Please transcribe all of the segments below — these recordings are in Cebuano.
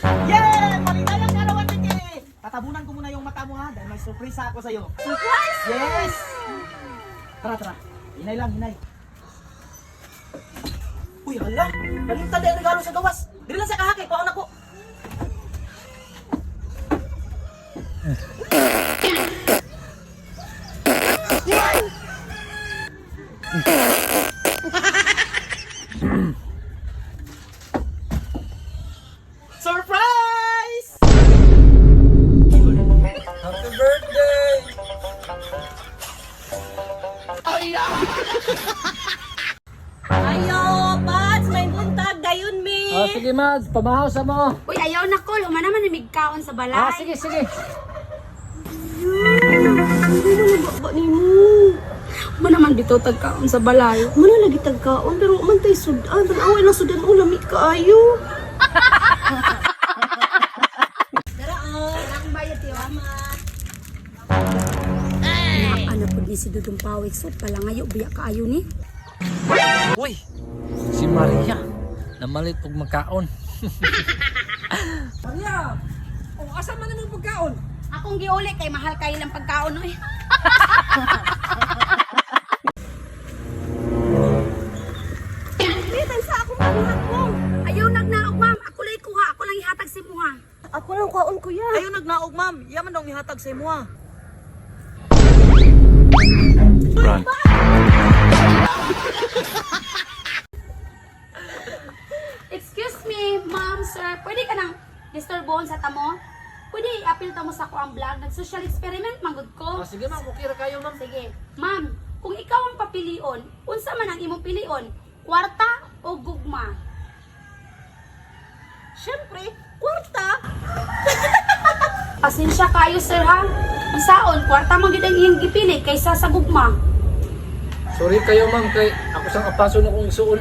Yeah! Maligayang kaarawan, Vicky! Tatabunan ko muna yung mata mo ha, dahil may surprise ako sa'yo. Surprise? Yes! Tara, tara. Hinay lang, hinay. Uy, hala! Nalimtan na yung regalo sa gawas. Dili lang sa kahakay, kuhaon ako. Surprise! Happy birthday! Ayo, Pads, may buntag dayon mi. Ah, sige, Mads, pamahaw sa mo. Uy, ayaw na kol. Humana man namigkaon sa balay. Ah, sige, sige. Hindi na nababa ni mo. Humana man bitaw tagkaon sa balay. Muna lagi tagkaon pero man tay sudan. Tan-away lang sudan o lami kaayo. Dara oh. Ang bayad tiyo. Ano po ni si Dudong Pawik so palangayo biya kaayo ni. Uy, si Maria. Namalit og makaon. Maria, oh, asa man imong pagkaon? Akong giuli kay mahal kay ilang pagkaon oy. Bitan sa akong pabuhat mo. Ayaw nagnaog ma'am, ako lay kuha, ako lang ihatag si muha. Ako lang kuhaon kuya. Ayaw nagnaog, ma'am. Yaman daw ang ihatag sa imo, ha. Run. Excuse me, ma'am, sir. Pwede ka nang disturbon sa tamo? Pwede i-appeal tamo sa ko ang vlog. Nag-social experiment manggod ko. Ah, sige, ma'am, okay ra kayo, ma'am. Sige. Ma'am, kung ikaw ang papilion, unsa man ang imong pilion? Kwarta o gugma? Syempre, kwarta. Pasensya kayo, sir, ha? Unsaon, kwarta man gyud ang iyong gipili kaysa sa gugma. Sorry kayo, ma'am, kay ako sang apaso na kong isuon.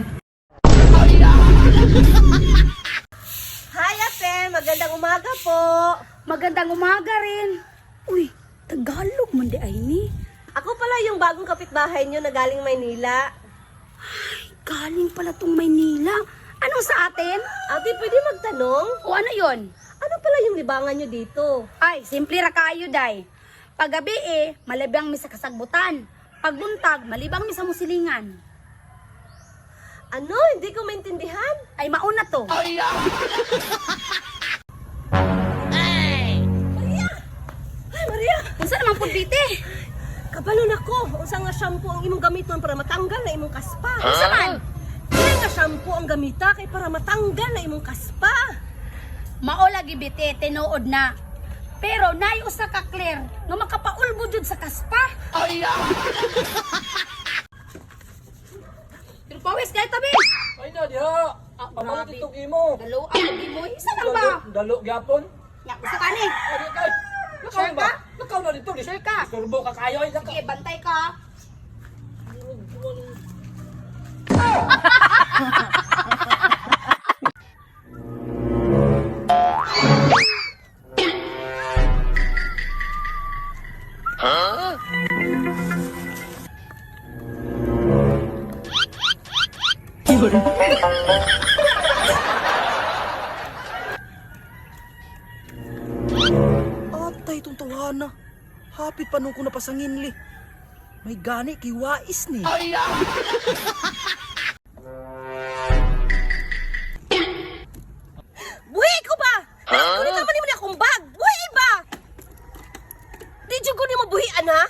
Hi ate, magandang umaga po. Magandang umaga rin. Uy, Tagalog man di ay ni. Ako pala yung bagong kapitbahay niyo na galing Maynila. Galing pala tong Maynila. Ano sa atin? Ate, pwede magtanong? O ano yon? Ano pala yung libangan niyo dito? Ay, simple ra kaayo day. Paggabi eh, malibang mi sa kasagbutan. Pagbuntag, malibang mi sa musilingan. Ano? Hindi ko maintindihan. Ay, mauna to. Ay, Maria! Unsa naman pud bite? Kabalo na ko. Unsa nga shampoo ang imong gamiton para matanggal na imong kaspa? Unsa man? Kaya nga shampoo ang gamita kay para matanggal na imong kaspa. Mao lagi bite, tinuod na. Pero naay usa ka clear nga makapaulbo jud sa kaspa. Pero pawis kay tabi. Ay na, diha. Ah, pamalit itong imo. Dalo ang imo, isa lang ba? Dalo, gyapon. Nya, usa ka ni. Ay, di kay. Lakaw Sure ba? ka? Lakaw na dito. di. Sure ka? Istorbo ka kayo. Ay, lakaw. Sige, bantay ka. Atay, itong tawhana. Hapit pa nung ko napasanginli. May gani kay wais ni. Buhi ko ba? Huh? Kunin naman nimo ni akong bag. Buhi ba? Di jud ko nimo buhian ha?